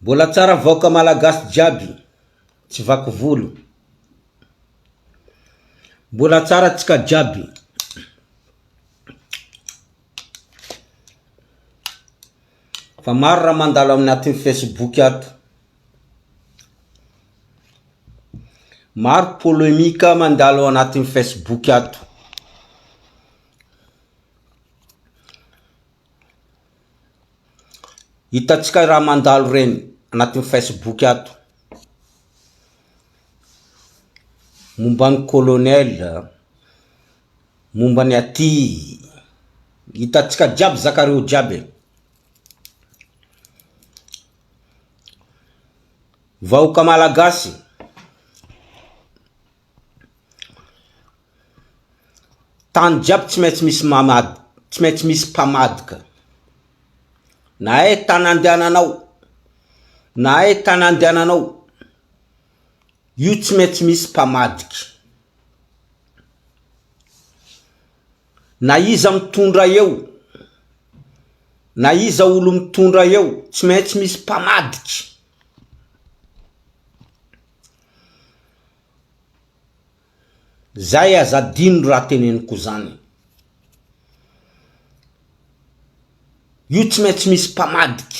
Mbola tsara vahoaka malagasy jiaby tsy vaky volo. Mbola tsara tsika jiaby. Fa maro raha mandalo anatin'ny facebook ato. Maro polemika mandalo anatin'ny facebook ato. Hitantsika raha mandalo reny anatin'ny facebook ato. Momba ny colonel, momba ny aty, hitantsika jiaby zaka reo jiaby e. Vahoaka malagasy, tany jiaby tsy maintsy misy mamady- tsy maintsy misy mpamadika, na aiza tany andehananao, na aiza tany andehananao, io tsy maintsy misy mpamadika. Na iza mitondra eo, na iza olo mitondra eo, tsy maintsy misy mpamadika. Zay aza adino raha teneniko zany. Io tsy maintsy misy mpamadika.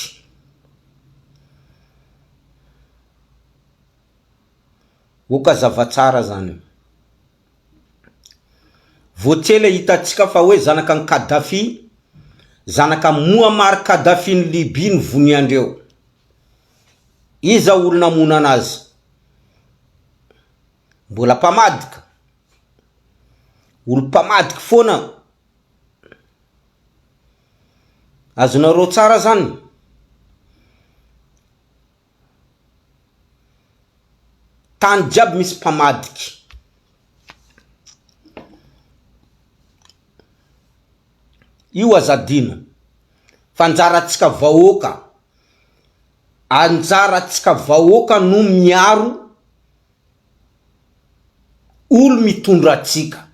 Oka zava-tsara zany. Vao tsy ela hitantsika fa hoe zanaka an'i Kadhafi, zanaka Muammar Kadhafi ny Libye no voniandreo. Iza olona namono anazy? Mbola mpamadika. Olo mpamadika foana. Azonareo tsara zany? Tany jiaby misy mpamadika. Io aza adino fa anjarantsika vahoaka, anjarantsika vahoaka no miaro olo mitondra antsika.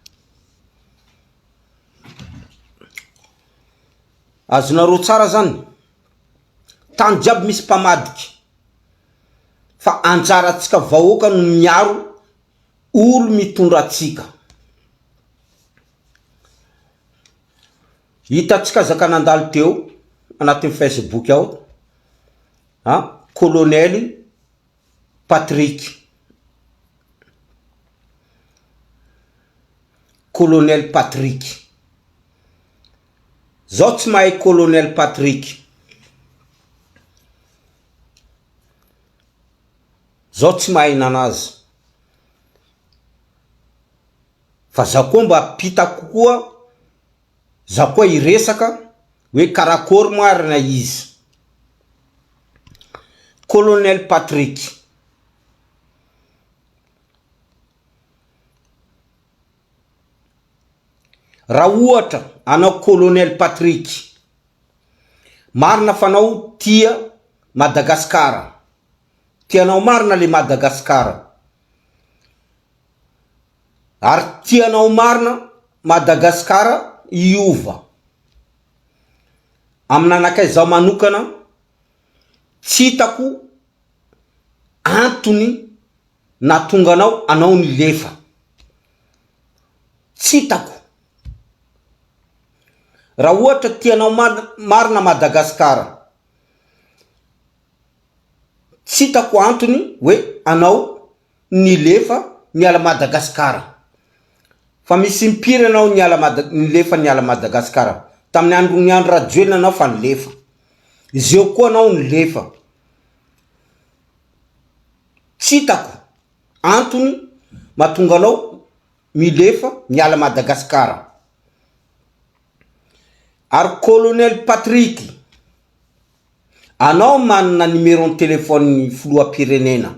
Azonareo tsara zany? Tany jiaby misy mpamadika fa anjarantsika vahoaka no miaro olo mitondra antsika. Hitantsika zaka nandalo teo anatin'ny facebook ao a colonel Patrick, colonel Patrick, zaho tsy mahay colonel Patrick, zaho tsy mahay nanazy, fa zaho koa mba ampitako koa, zaho koa hiresaka hoe karakôry marina izy. Colonel Patrick. Raha ohatra anao Colonel Patrick, marina fa anao tia Madagascar, tianao marina le Madagascar, ary tianao marina Madagascar hiova. Amin'anakay zaho manokana, tsy hitako antony nahatonga anao anao nilefa. Tsy hitako. Raha ohatra tianao marina Madagascar, tsy hitako antony hoe anao nilefa niala Madagascar. Fa misy impiry anao niala Mada- nilefa niala Madagascar? Tamin'ny andron'i Andry Rajoelina anao fa nilefa. Izeo koa anao nilefa. Tsy hitako antony mahatonga anao milefa miala Madagascar. Ary Colonel Patrick, anao manana numéro-n'ny téléphone filoham-pirenena.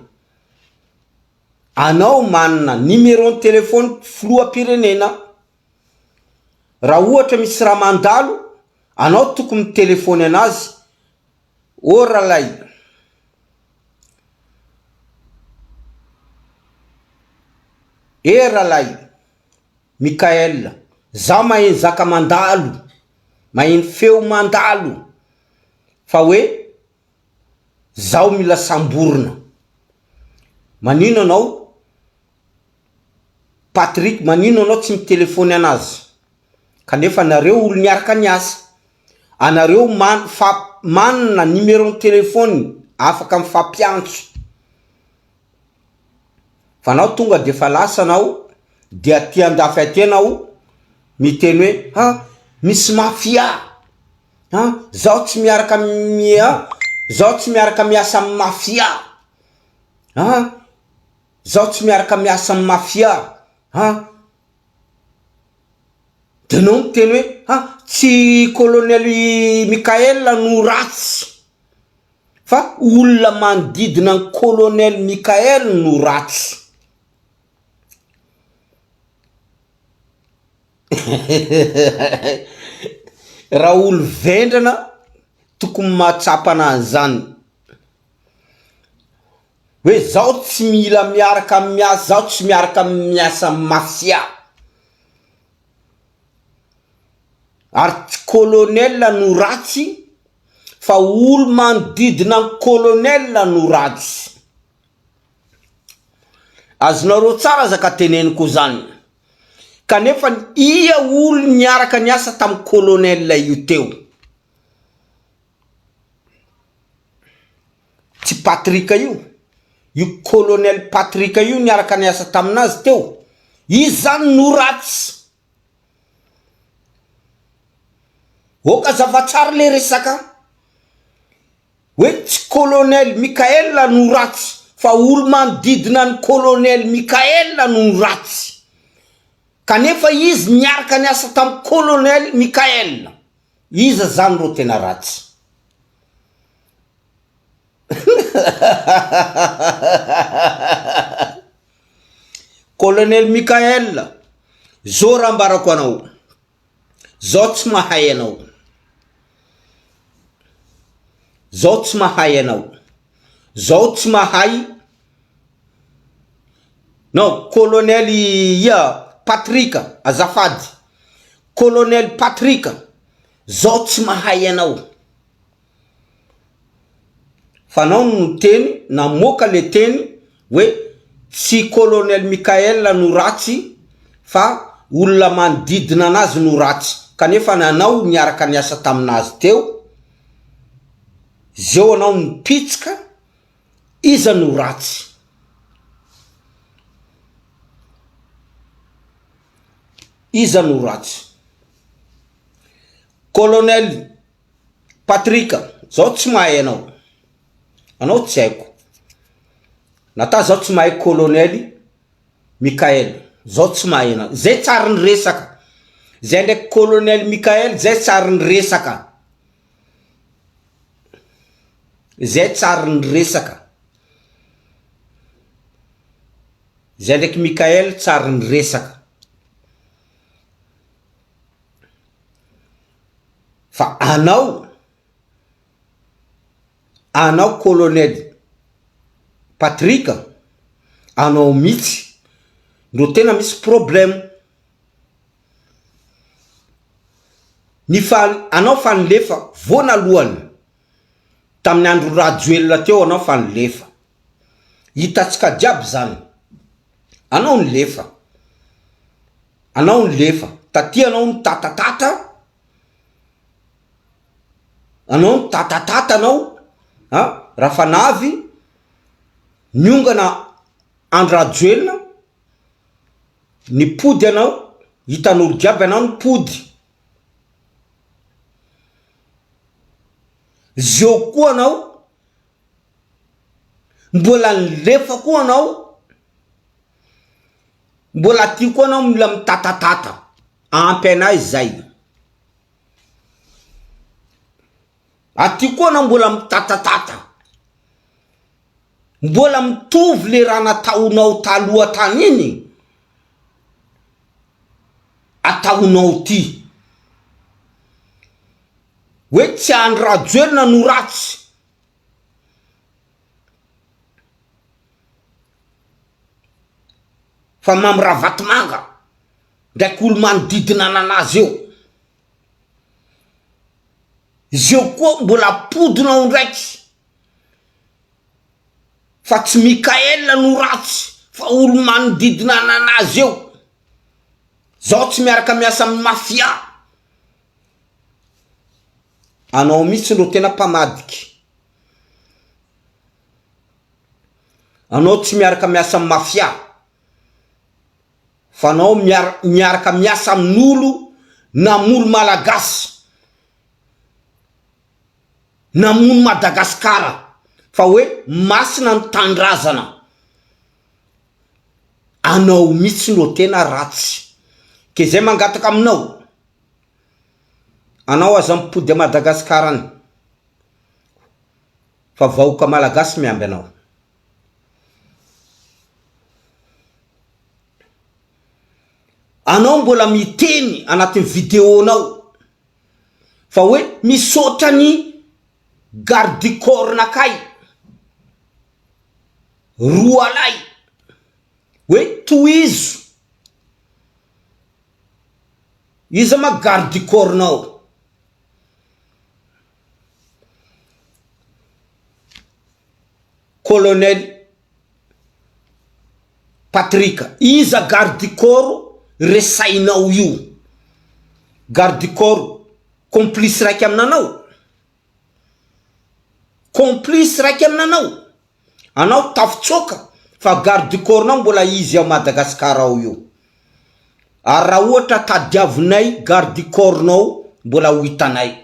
Anao manana numéro-n'ny téléphone filoham-pirenena. Raha ohatra misy raha mandalo, anao tokony mitelefaony anazy, ô ralay, eh ralay, Mickaël, zaho maheno zaka mandalo, maheno feo mandalo fa hoe. Zaho mila samborina. Manino anao Patrick manino anao tsy mitelephone anazy kanefa nareo olo niaraka niasa anareo man fa manana numéro ny telephone afaka mifampiantso fa anao tonga de efa lasa anao de aty andafy aty anao miteny hoe ha misy mafia ha zaho tsy miaraka mia zaho tsy miaraka miasa amy mafia ha Zaho tsy miaraka miasa am mafia an! De anao miteny hoe ha tsy colonel Mickael no ratsy fa olona manodidina an'i colonel Mickael no ratsy. Raha olo vendrana tokony mahatsapa an'zany. Hoe zaho tsy mila miaraka miasa, zaho tsy miaraka miasa am mafia, ary tsy colonel no ratsy fa olo manodidina ny colonel no ratsy, azonareo tsara aza ka teneniko zany, kanefa ia olo niaraka niasa tam colonel io teo. Tsy Patrick io, io colonel Patrick io niaraka niasa taminazy teo, izy zany no ratsy. Ok azava tsara le resaka hoe tsy colonel Mickael no ratsy fa olo manodidina an'i colonel Mickael no ratsy, kanefa izy niaraka niasa tamin'i colonel Mickael. Iza zany rô tena ratsy? Colonel Mickael, zao raha ambarako anao, zaho tsy mahay anao, zaho tsy mahay anao, zaho tsy mahay, non colonel ia Patrick azafady, Colonel Patrick, zao tsy mahay anao. Fa anao no niteny, namoaka le teny hoe tsy colonel Mickael no ratsy fa olona manodidina anazy no ratsy, kanefa anao niaraka niasa taminazy teo, zeo anao nipitsika, iza no ratsy? Iza no ratsy? Colonel Patrick, zaho tsy mahay anao, anao tsy haiko, Nata zaho tsy mahay colonel Mickael, zaho tsy mahay anao, zay tsary niresaka, zay ndraiky colonel Mickael zay tsary niresaka, zay tsary niresaka. Zay ndraiky Mickael tsary niresaka fa anao anao colonel Patrick anao mitsy no tena misy problème ny fa anao fa nilefa voanalohany tamin'ny andro Rajoelina teo anao fa nilefa Hitantsika jiaby zany. Anao nilefa, anao nilefa, taty anao nitatatata, anao nitatatata anao an, raha fa navy niongana Andry Rajoelina, nipody anao, hitan'olo jiaby anao nipody, zeo koa anao Mbola nilefa koa anao, mbola aty koa anao mila mitatatata, ampy anay zay, aty koa anao mbola mitatatata, mbola mitovy le raha nataonao taloha tany iny, ataonao ty, hoe tsy Andry Rajoelina no ratsy. Fa Mamy Ravatomanga ndraiky olo manodidina ananazy eo, izy eo koa mbola apodinao ndraiky. Fa tsy Mickaël no ratsy fa olo manodidina ananazy eo. Zaho tsy miaraka miasa amin'ny mafia. Anao mihitsy no tena mpamadika. Anao tsy miaraka miasa amin'ny mafia. Fa anao miara miaraka miasa amin'olo namono malagasy. Namono Madagascar fa hoe masina ny tanindrazana. Anao mitsy no tena ratsy. Ke zay mangataka aminao, anao aza mipody a Madagascar any fa vahoaka malagasy miamby anao. Anao mbola miteny anatin'ny video nao fa hoe misaotra ny garde du corps nakay roalahy hoe tohizo, iza ma garde du corps nao? Colonel Patrick, iza garde du corps resahinao io? Garde du corps complice raika aminanao? Complice raika aminanao? Anao tafitsoaka fa garde du corps nao mbola izy ao Madagascar ao io. Ary raha ohatra tadiavinay garde du corps nao mbola ho hitanay.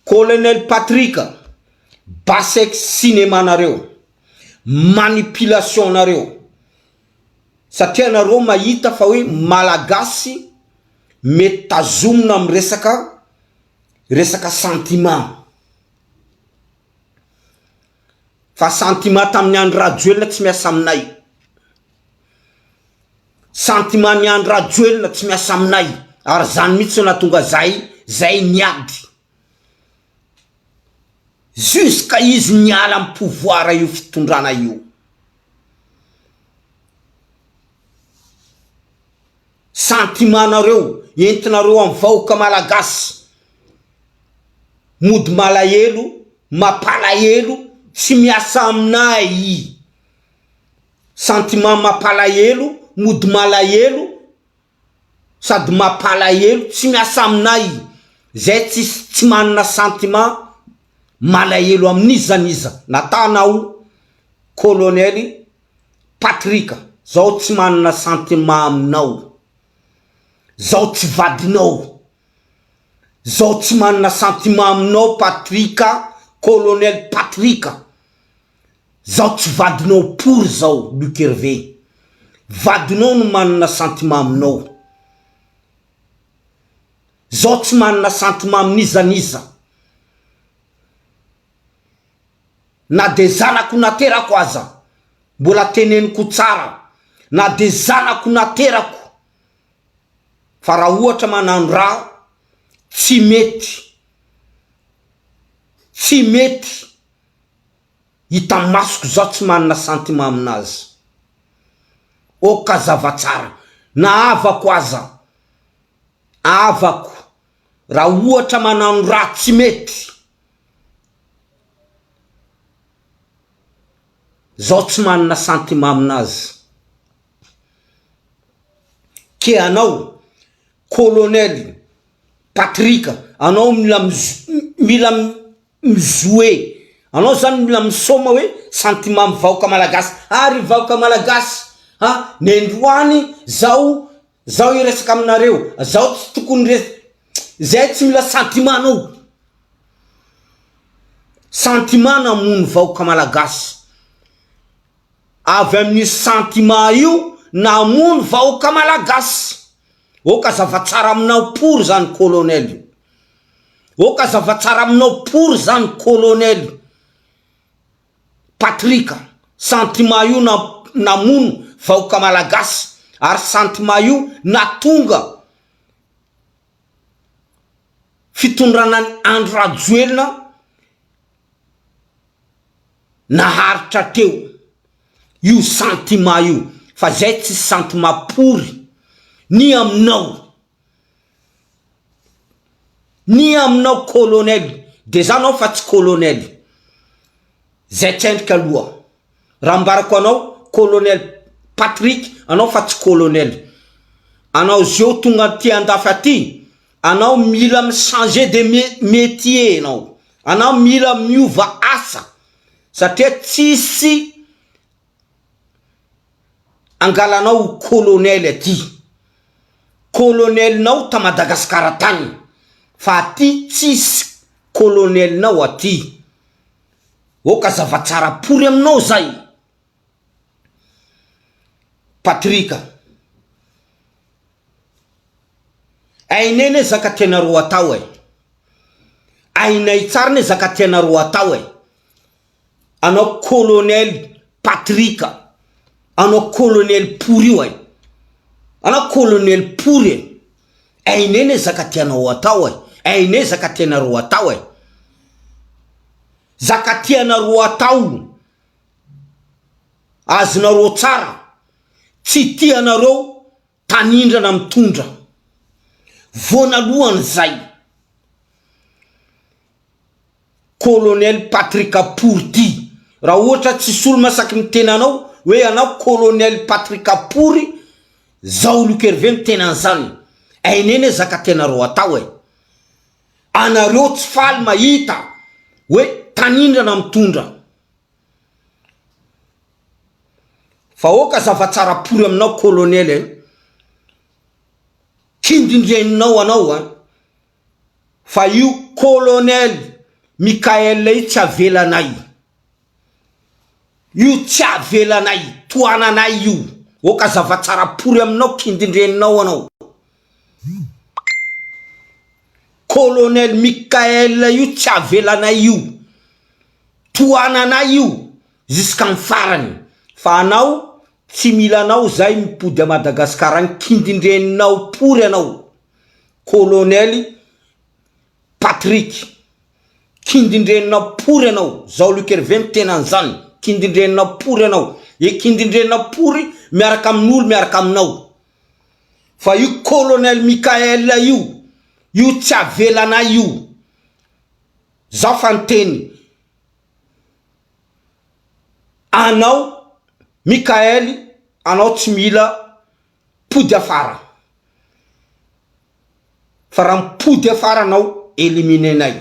Colonel Patrick, Basec cinéma nareo, manipulation nareo, satria nareo mahita fa hoe malagasy mety tazomina am resaka resaka sentiment, fa sentiment tamin'ny Andry Rajoelina tsy miasa aminay. Sentiment ny Andry Rajoelina tsy miasa aminay ary zany mihitsy no nahatonga zahay zay niady jusqu'à izy niala am pouvoir io fitondrana io. Sentiment nareo entinareo am vahoka malagasy mody malahelo mapalahelo tsy miasa aminay. Sentiment mapalahelo mody malahelo sady mapalahelo tsy miasa aminay zay tsisy tsy manana sentiment malahelo amin'iza n'iza na tanao colonel Patrick zaho tsy manana sentiment aminao zaho tsy vadinao zaho tsy manana sentiment aminao Patrick colonel Patrick. Zaho tsy vadinao pory zao Luc Hervé, vadinao no manana sentiment aminao, zaho tsy manana sentiment amin'iza n'iza, na de zanako naterako aza mbola teneniko tsara, na de zanako naterako fa raha ohatra manano raha tsy mety, tsy mety. Hita masoko zaho tsy manana sentiment aminazy. Ok hazava tsara. Na havako aza, havako raha ohatra manano raha tsy mety, zaho tsy manana sentiment aminazy. Ke anao colonel Patrick, anao mila mila Mi-jouer. Anao zany mila misaoma hoe sentiment am vahoaka malagasy. Ah ry vahoaka malagasy ah nendroany zao zao hiresaka aminareo zao tsy tokony res zay tsy mila sentiment nao. Sentiment namono vahoaka malagasy. Avy amin'io sentiment io namono vahoaka malagasy. Oka zava-tsara aminao pory zany colonel io. Oka zava-tsara aminao pory zany colonel Patrick a. Sentiment io na namono vahoaka malagasy ary sentiment io natonga fitondrana an'i Andry Rajoelina naharitra teo io sentiment io fa zay tsy sentiment pory ny aminao. Ny aminao colonel dejà anao fa tsy colonel zay tsendrika aloha raha ambarako anao colonel Patrick anao fa tsy colonel anao zeo tonga aty andafy aty anao mila mi changer de métier enao anao mila miova asa satria tsisy angalanao ho colonel aty, colonel nao ta Madagascar tany fa aty tsisy colonel nao aty, ok zava-tsara pory aminao zay Patrick a, ainay ne zaka tianareo atao e, ainay tsara ne zaka tianareo atao e. Anao colonel Patrick anao colonel pory io ay anao colonel pory e ainay ne zaka tianao atao e ainay zaka tianareo atao e zaka tianareo atao azonareo tsara tsy tianareo tanindrana mitondra voanalohany zay Colonel Patrick Pory ty raha ohatra tsisy olo masaky miteny anao hoe anao colonel Patrick Pory zao Luc Hervé miteny anzany ainay ne zaka tianareo atao e anareo tsy faly mahita hoe tanindrana mitondra fa oka zavatsara pory aminao colonel e kindrindreninao anao an Fa io colonel Mickaël io tsy avelanay. Io tsy avelanay, tohananay io. Oka zava-tsara pory aminao kindindreninao anao. Colonel Mickaël io tsy avelanay io. Tohananay io jusqu'am farany. Fa anao tsy mila anao zay mipody a Madagascar agny kindindreninao pory anao. Kolonely Patrick, kindindreninao pory anao, zao Luc Hervé miteny an'izany, kindindreninao pory anao, e kindindreninao pory miaraka amin'olo miaraka aminao, fa io Colonel Mickaël io, io tsy avelanay io, zaho fa niteny anao Mickaël anao tsy mila pody afara fa raha mipody afara anao éliminer-nay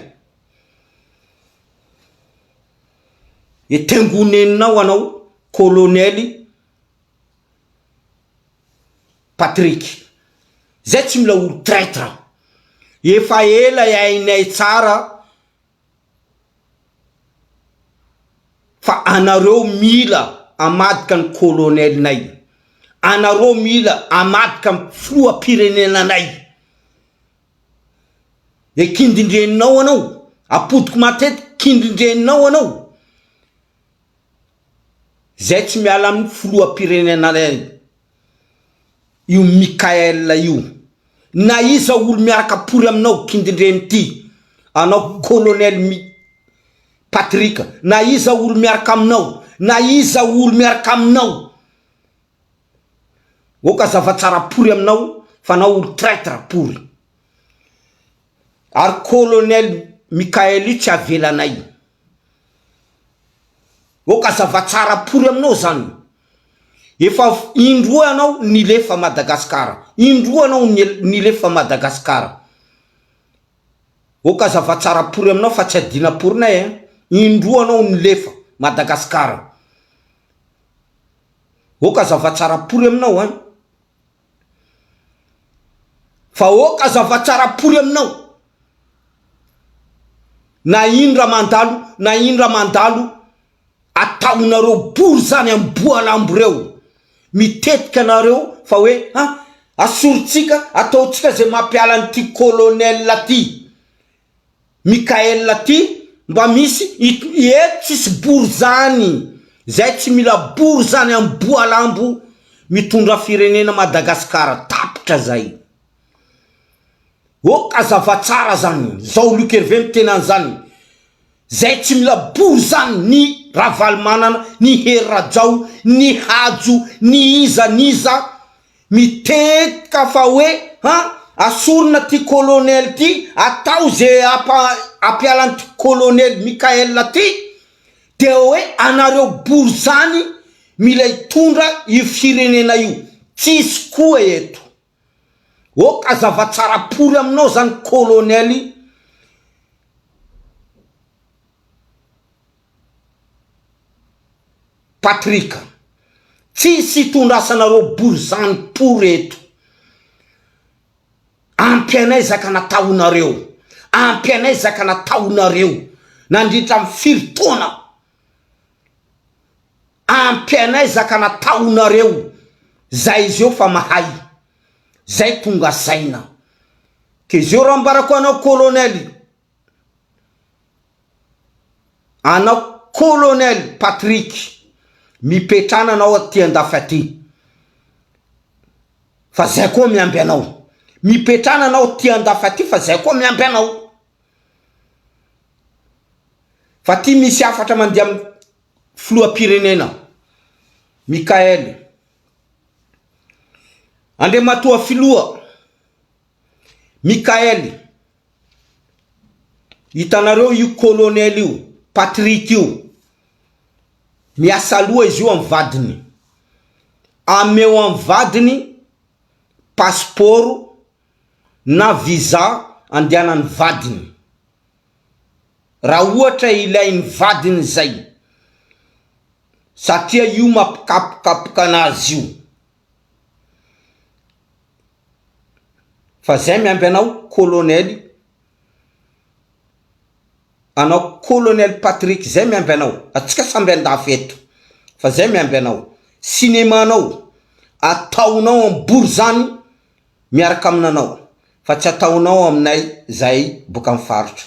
e tengoneninao anao colonel Patrick zay tsy mila olo traitre efa ela hainay tsara Fa anareo mila amadika ny colonel nay, anareo mila amadika ny filoham-pirenenanay, e kindindreninao anao, apodiko matetika kindindreninao anao, zay tsy miala amin'ny filoham-pirenenanay io Mickaël io, na iza olo miaraka pory aminao kindindreny ty, anao colonel mi Patrick, na iza olo miaraka aminao, na iza olo miaraka aminao, oka zava-tsara pory aminao fa anao olo traitre pory, ary colonel Mickaël io tsy avelanay. Oka zava-tsara pory aminao zany. Efa indroa anao nilefa Madagascar. Indroa anao nilefa Madagascar. Oka zava-tsara pory aminao fa tsy adina porinay eh. Indroa anao nilefa Madagascar. Oka zava-tsara pory aminao eh. Fa oka zava-tsara pory aminao. Na ino raha mandalo na ino raha mandalo ataonareo bory zany am boalambo reo mitetika anareo fa hoe ha asorintsika ataontsika zay mampiala an'ity colonel ty Mickaël ty mba misy eto tsisy bory zany zay tsy mila bory zany am boalambo mitondra firenena Madagascar tapitra zay. Ok azava tsara zany zao Luc Hervé miteny an'zany zay tsy mila bory zany ny Ravalomanana ny Hery Rajao ny Hajo ny iza n'iza mitetika fa hoe han. Asorina ty colonel ty, atao ze ampa ampiala an'ity colonel Mickaël ty, de hoe anareo bory zany mila hitondra io firenena io, tsisy koa eto. Ok azava tsara pory aminao zany colonel Patrick. Tsisy itondrasanareo bory zany pory eto. Ampy anay zaka nataonareo. Ampy anay zaka nataonareo nandritra ny firy taona. Ampy anay zaka nataonareo zay izy eo fa mahay. Zay tonga saina. Ke zeo raha ambarako anao colonel. Anao colonel Patrick mipetrana anao aty andafy aty fa zay koa miamby anao mipetrana anao aty andafy aty fa zay koa miamby anao fa ty misy hafatra mandeha am filoham-pirenena Mickael Andriamatoa filoha Mickael Hitanareo io colonel io, Patrick io, miasa loha izy io am vadiny, ameo am vadiny passeport na visa andehanany vadiny, raha ohatra ilainy vadiny zay, satria io mampikapokapoka anazy io. Fa zay miamby anao colonel anao colonel Patrick zay miamby anao atsika samby andafy eto fa zay miamby anao cinéma nao ataonao am bory zany miaraka aminanao fa tsy ataonao aminay zay boka am faritra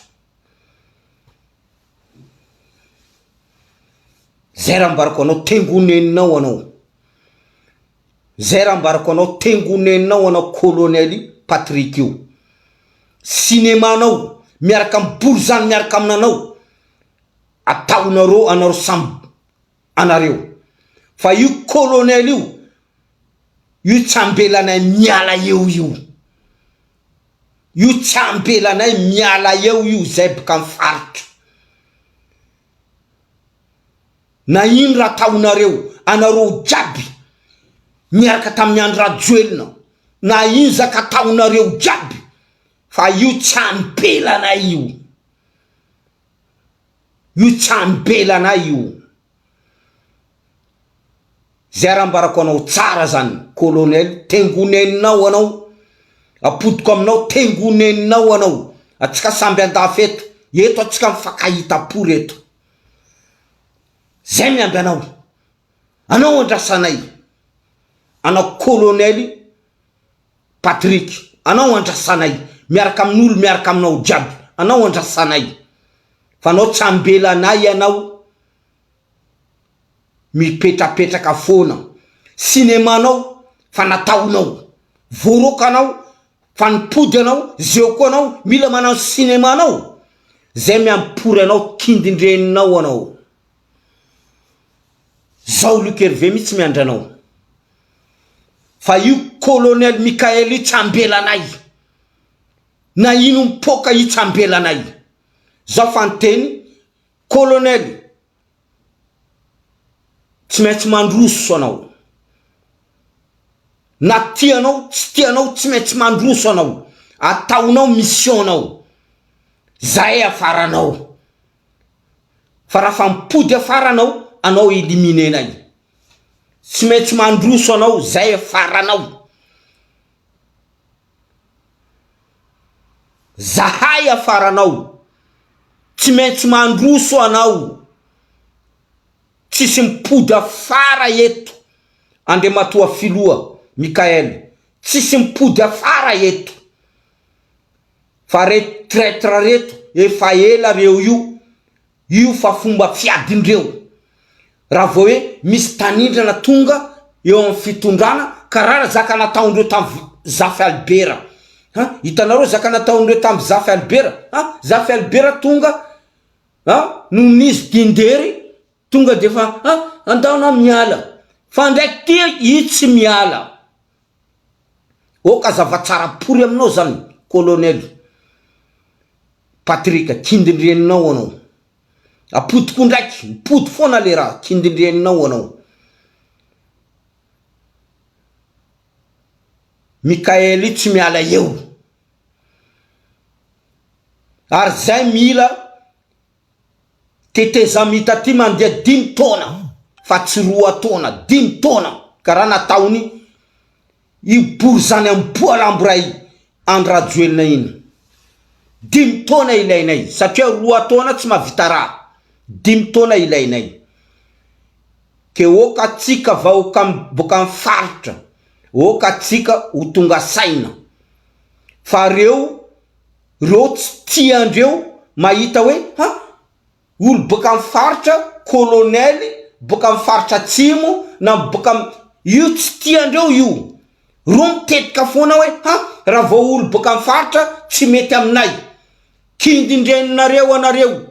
zay raha ambarako anao tengoneninao anao Zay raha ambarako anao tengoneninao anao colonel Patrick io. Cinéma nao miaraka am borizano miaraka aminanao ataonareo anareo samy anareo. Fa io colonel io io tsy ambelanay miala eo io. Io tsy ambelanay miala eo io zay boka am faritra. Na ino raha ataonareo, anareo jiaby niaraka tamin'i Andry Rajoelina, na ino zaka ataonareo jiaby fa io tsy ambelanay io, io tsy ambelanay io. Zay raha ambarako anao tsara zany colonel, tengoneninao anao, apodiko aminao tengoneninao anao, atsika samby andafy eto, eto atsika mifankahita pory eto. Zay miamby anao. Anao andrasanay. Anao colonel Patrick. Anao andrasanay. Miaraka amin'olo miaraka aminao jiaby. Anao andrasanay. Fa anao tsy ambelanay ianao mipetrapetraka foana. Cinéma-nao fa nataonao. Voaroaka anao Fa nipody anao, zeo koa anao mila manano cinéma anao, zay miampory anao kindindreninao anao. Zao Luc Hervé mihitsy miandry anao. Fa io colonel Mickaël io tsy ambelanay. Na ino mipoaka io tsy ambelanay. Zao fa niteny colonel Tsy maintsy mandroso anao. Na tianao tsy tianao tsy maintsy mandroso anao. Ataonao mission nao. Zay afaranao. Fa raha fa mipody afara anao, anao éliminer-nay. Tsy maintsy mandroso anao, zay afaranao. Zahay afaranao, tsy maintsy mandroso anao, tsisy mipody afara eto Andriamatoa Filoha Mickaël, tsisy mipody afara eto, fa reto traitre reto efa ela reo io Io fa fomba fiadindreo. Raha vao hoe misy tanindrana tonga eo amin'ny fitondrana karaha zaka nataondreo tam Zafy Albert a! Hitanareo zaka nataondreo tam Zafy Albert a! Zafy Albert tonga a! Nony izy dindery tonga de efa a! Andao na miala fa ndraiky ty io tsy miala. Oka zava-tsara pory aminao zany colonel Patrick, kindindreninao anao. Apodiko ndraiky, mipody foana le raha, kindindreninao anao. Mickaël io tsy miala eo. Ary zay mila tetezamita ty mandeha dimy taona fa tsy roa taona, dimy taona karaha nataony io borizany amboa lambo ray Andry Rajoelina iny. Dimy taona ilainay satria roa taona tsy mahavita raha, dimy taona ilainay. Ke oka tsika vahoaka boka am faritra, oka tsika ho tonga saina fa reo reo tsy tiandreo mahita hoe ha olo boka am faritra colonel boka am faritra atsimo na boka am io tsy tiandreo io, reo mitetika foana hoe ha raha vao olo boka am faritra tsy mety aminay, kindindreninareo anareo.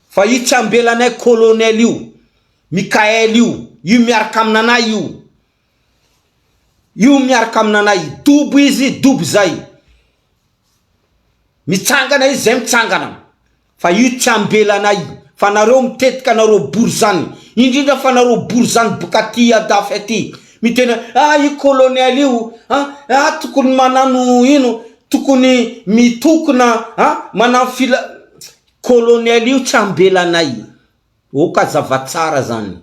Fa io tsy ambelanay colonel io, Mickaël io, io miaraka aminanay io, io miaraka aminanay, dobo izy dobo zay, mitsangana izy zay mitsangana, fa io tsy ambelanay, fa nareo mitetika nareo bory zany, indrindra fa nareo bory zany boka aty andafy aty, miteny hoe ah io colonel io ah, ah tokony manano ino, Tokony mitokona a manano fila colonel io tsy ambelanay ok azava tsara zany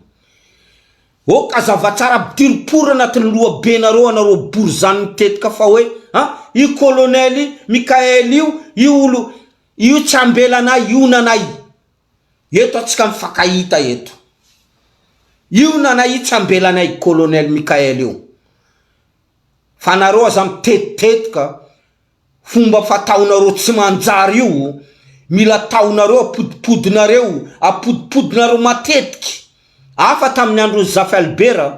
ok azava tsara ampidiro pory anatin'ny loha be nareo anareo borizano mitetika fa hoe a io colonel Mickael io io olo io tsy ambelanay io nanay eto atsika mifankahita eto io nanay io tsy ambelanay colonel Mickael io Fa nareo aza mitetitetika fomba fataonareo tsy manjary io, mila ataonareo apodipodinareo, apodipodinareo matetiky, hafa tamin'ny andron'i Zafy Albert,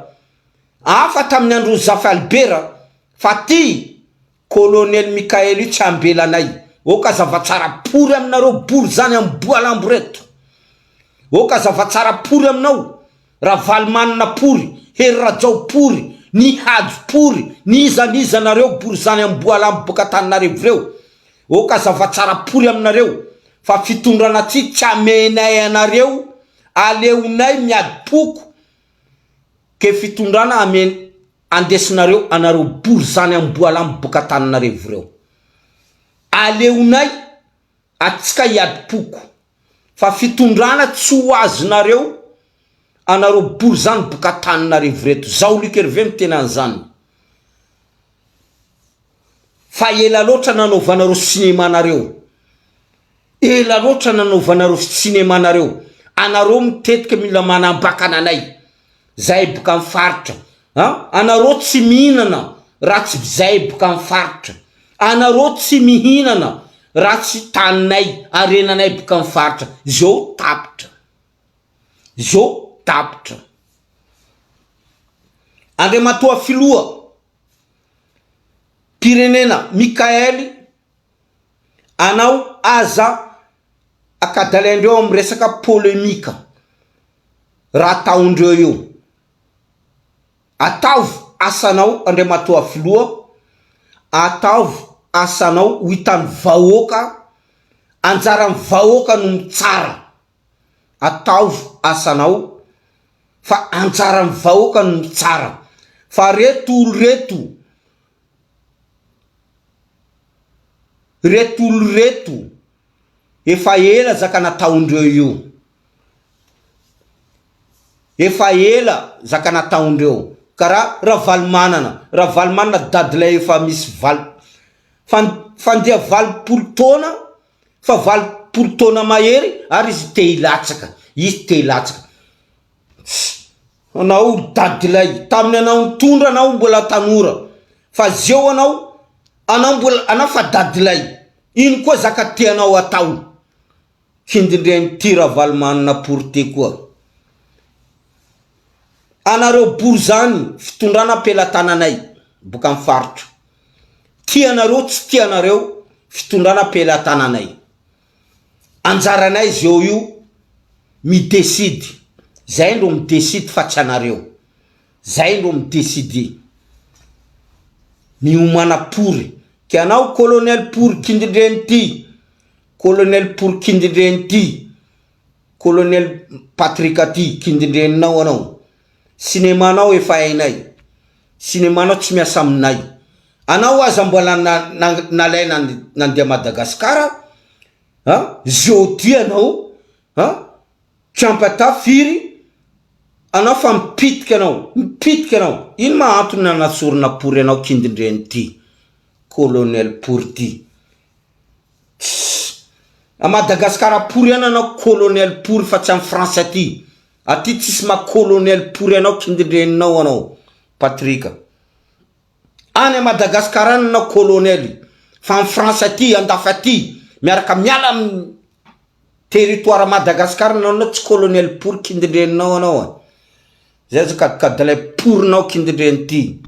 hafa tamin'ny andron'i Zafy Albert, fa ty Colonel Mickaël io tsy ambelanay, ok zava-tsara pory aminareo bory zany amboa lambo reto, ok zava-tsara pory aminao. Ravalomanana pory, Hery Rajao pory, ny Hajo pory, ny iza n'iza nareo borizany amboalambo boka Antananarivo reo, ok azava tsara pory aminareo fa fitondrana ty tsy amenay anareo aleonay miady poko ke fitondrana amen andesinareo anareo borizany amboalambo boka Antananarivo reo aleonay atsika hiady poko Fa fitondrana tsy ho azonareo anareo bory zany boka Antananarivo reto. Zaho Luc Hervé miteny an'izany. Fa ela loatra nanaovanareo cinéma nareo. Ela loatra nanaovanareo cinéma nareo. Anareo mitetika mila manambakana anay. Zahay boka am faritra a! Anareo tsy mihinana raha tsy zahay boka am faritra. Anareo tsy mihinana raha tsy taninay, harenanay boka am faritra. Zao tapitra. Zao tapitra. Andriamatoa Filoha pirenena Mickaël anao aza akadalaindreo am resaka polemique. raha ataondreo io. Ataovy asanao Andriamatoa Filoha, ataovy asanao ho hitan'ny vahoaka, anjaran'ny vahoaka no mitsara. Ataovy asanao fa anjaran'ny vahoaka no mitsara. Fa reto olo reto, reto olo reto efa ela zaka nataondreo io. Efa ela zaka nataondreo karaha Ravalomanana, Ravalomanana dadilay efa misy valo fandeha 80 taona fa 80 taona mahery ary izy te hilatsaka, izy te hilatsaka, anao dadilay tamin'ny anao nitondra anao mbola tanora fa zeo anao anao mbola anao fa dadilay ino koa zaka tianao atao. Kindindreny ty Ravalomanana pour ty koa. Anareo bory zany fitondrana ampelatananay boka am faritra. Tianareo tsy tianareo fitondrana ampelatananay. Anjaranay zeo io mi decide. Zay ro mi decide fa tsy anareo. Zay ro mi decide. Miomana pory. Ke anao colonel pory kindindreny ty. Colonel pory kindindreny ty. Colonel Patrick ty kindindreninao anao. Cinéma nao efa hainay. Cinéma nao tsy miasa aminay. Anao aza mbola nalaina nandeha Madagascar a, jeudi anao a, tsy ampy ata firy anao fa mipitika anao, mipitika anao. Ino ma antony nanatsorina pory anao kindindreny ty, colonel pory ty. Tss. A Madagascar pory ihany anao colonel pory fa tsy any France aty. Aty tsisy maha colonel pory anao kindindreninao anao Patrick. Any a Madagascar any anao colonel fa any France aty andafy aty miaraka miala am territoire Madagascar anao anao tsy colonel pory kindindreninao anao a. Zay aza kadikadilay porinao kindindreny ty.